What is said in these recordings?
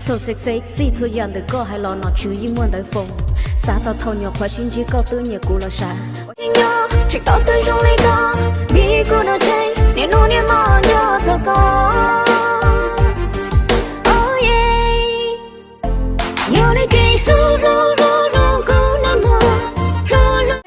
Txhaum xev xev xij txhua yam ntawm koj hais los nom tswv yeej muaj ntawv foom. Xav txog thaum nyuam qhuav sib ntsib koj twb nyiam kuv los sav. Tseem tau twg zoo li koj, vim kuv noj tshee, niaj hnub niaj hmo nco txog koj. Oh yeah. Yog li ces hlub hlub hlub hlub kuv nawb mog, hlub hlub.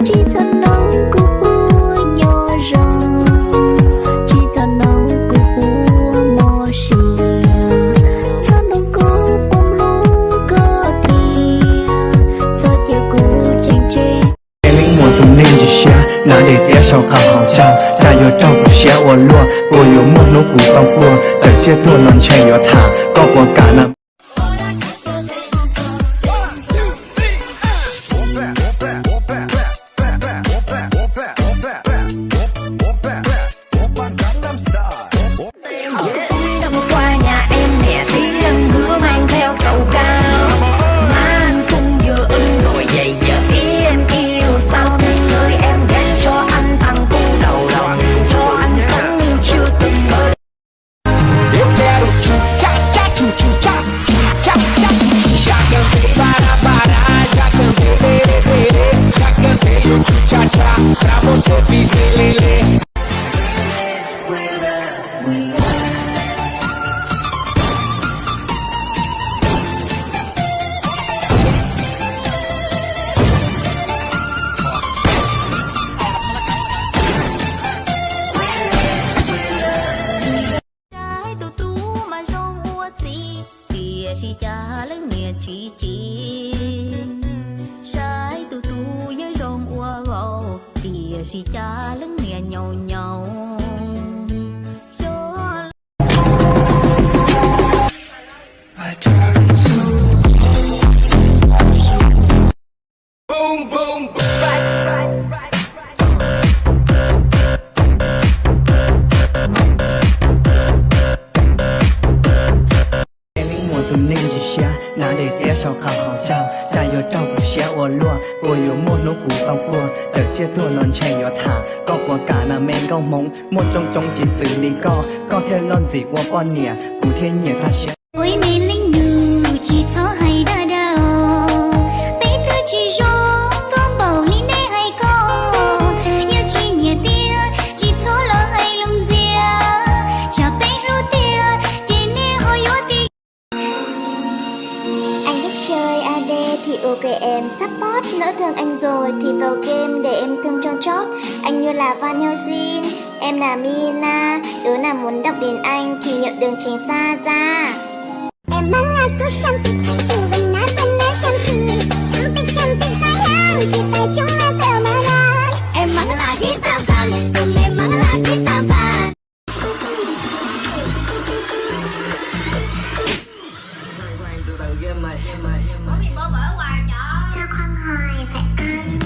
Tsis txhob noog kuv puas nyob zoo, tsis txhob noog kuv puas mob siab, txhob noog kuv puas hlub koj tiag, txhob cia kuv tseem tseg. Leej muam tus neeg tsis siab, hnav daim tiab saum qab hauv tsaug, tsam yuav raug kuv siab ua luaj, puas yuav muaj hnub kuv tau pluag, txawm tsiaj tuag los ntshe yuav tham, koj puas kam na. Saib tus tub mas zoo ua txiv, tiam sis cas leej niam tsis tsim. Saib tus tub yeej zoo ua vauv, tiam sis cas leej niam nyaum nyaum xyov. Leej muam tus neeg tsis siab, hnav daim tiab saum qab hauv tsaug, tsam yuav raug kuv siab ua luaj, puas yuav muaj hnub kuv tau pluag, txawm tsiaj tuag los ntshe yuav tham, koj puas kam na me nkauj hmoob, muaj coob coob tsis xws li koj, koj thiaj loj ntxim ua poj niam, kuv thiaj nyiam kaj siab. Ua ib me leej nus tsis txhob hais dag dag, peb twb tsis zoo nkauj npaum li nej hais ko, yog tsis nyiam tiag tsis txhob los hais lus ntxias, tsam peb hlub tiag ces nej ho yuav tiag. Anh thích chơi A D thì ok em support, lỡ thương anh rồi thì vào game để em thương cho chót. Anh như là Van Helsing, em là Mina, đứa nào muốn đọc đến anh thì nhớ đừng tránh xa ra. Em mắng là cứ săn tịt, từ vần nát vần nát săn tịt, săn tịt săn tịt sai lắm, thì phải chống là tao mà ra. Em mắng là guitar vàng, tụi mày mắng là guitar vàng. Sao không hỏi vậy anh?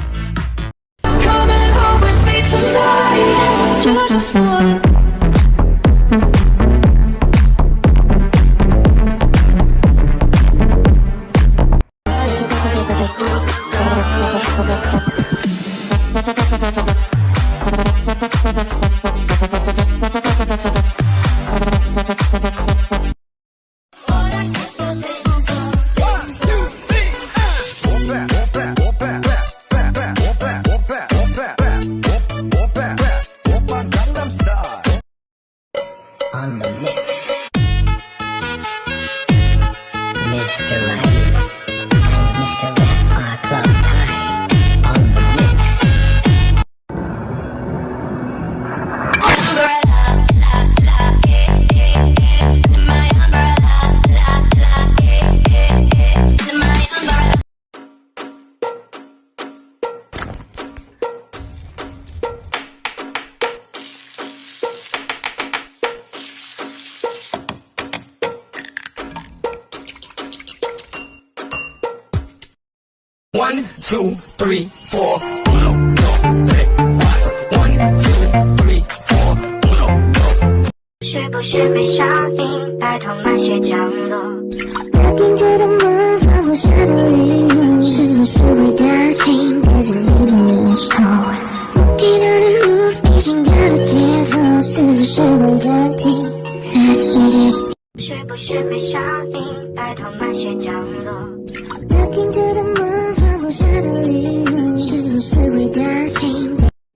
On the mix, Mister Raif and Mister Ref are club time on the mix. One, two, three, four. Uno, dos, tres, cuatro. One, two, three, four. Uno, dos. 是不是会上瘾？拜托慢些降落。 Talking to the moon, 放不下的理由。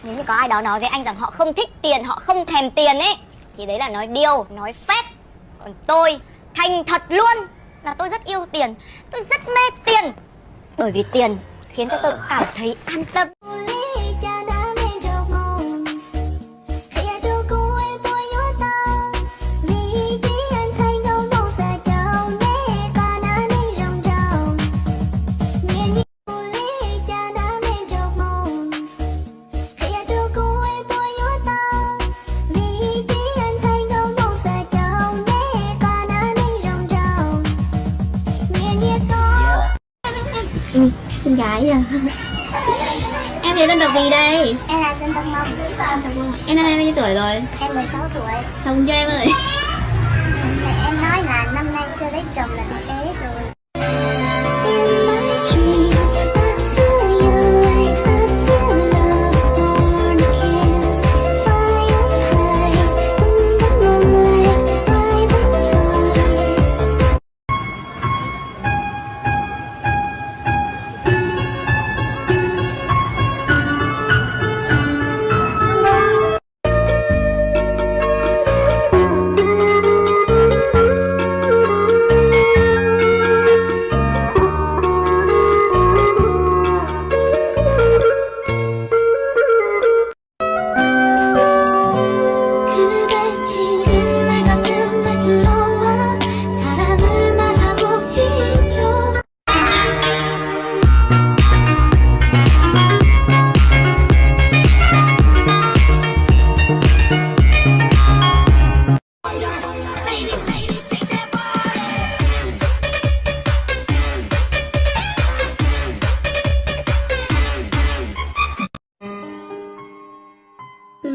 Nếu như có ai đó nói với anh rằng họ không thích tiền, họ không thèm tiền ấy, thì đấy là nói điêu, nói phét. Còn tôi, thành thật luôn là tôi rất yêu tiền, tôi rất mê tiền. Bởi vì tiền khiến cho tôi cảm thấy an tâm. Em gái à? Em thì dân tộc gì đây? Em là dân tộc Mông. Em năm nay bao nhiêu tuổi rồi? Em mười sáu tuổi. Chồng chưa em ơi? Em nói là năm nay chưa lấy chồng là bị ế rồi.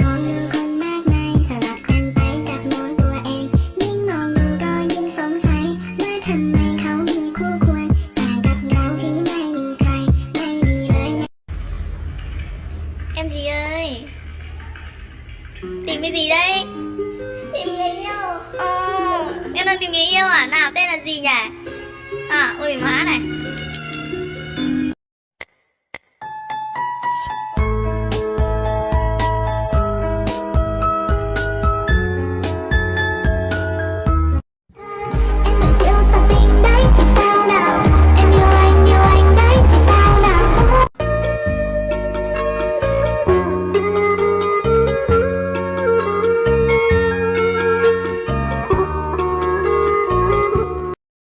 มองดูคนมากมายสลับกันไปกับมองตัวเอง ยิ่งมองดูก็ยิ่งสงสัย ว่าทำไมเขามีคู่ควร ต่างกับเราที่ไม่มีใคร ไม่มีเลย Em gì ơi? Tìm cái gì đấy? Tìm người yêu. Ồ, em đang tìm người yêu à? Nào, tên là gì nhỉ? À, ui má này.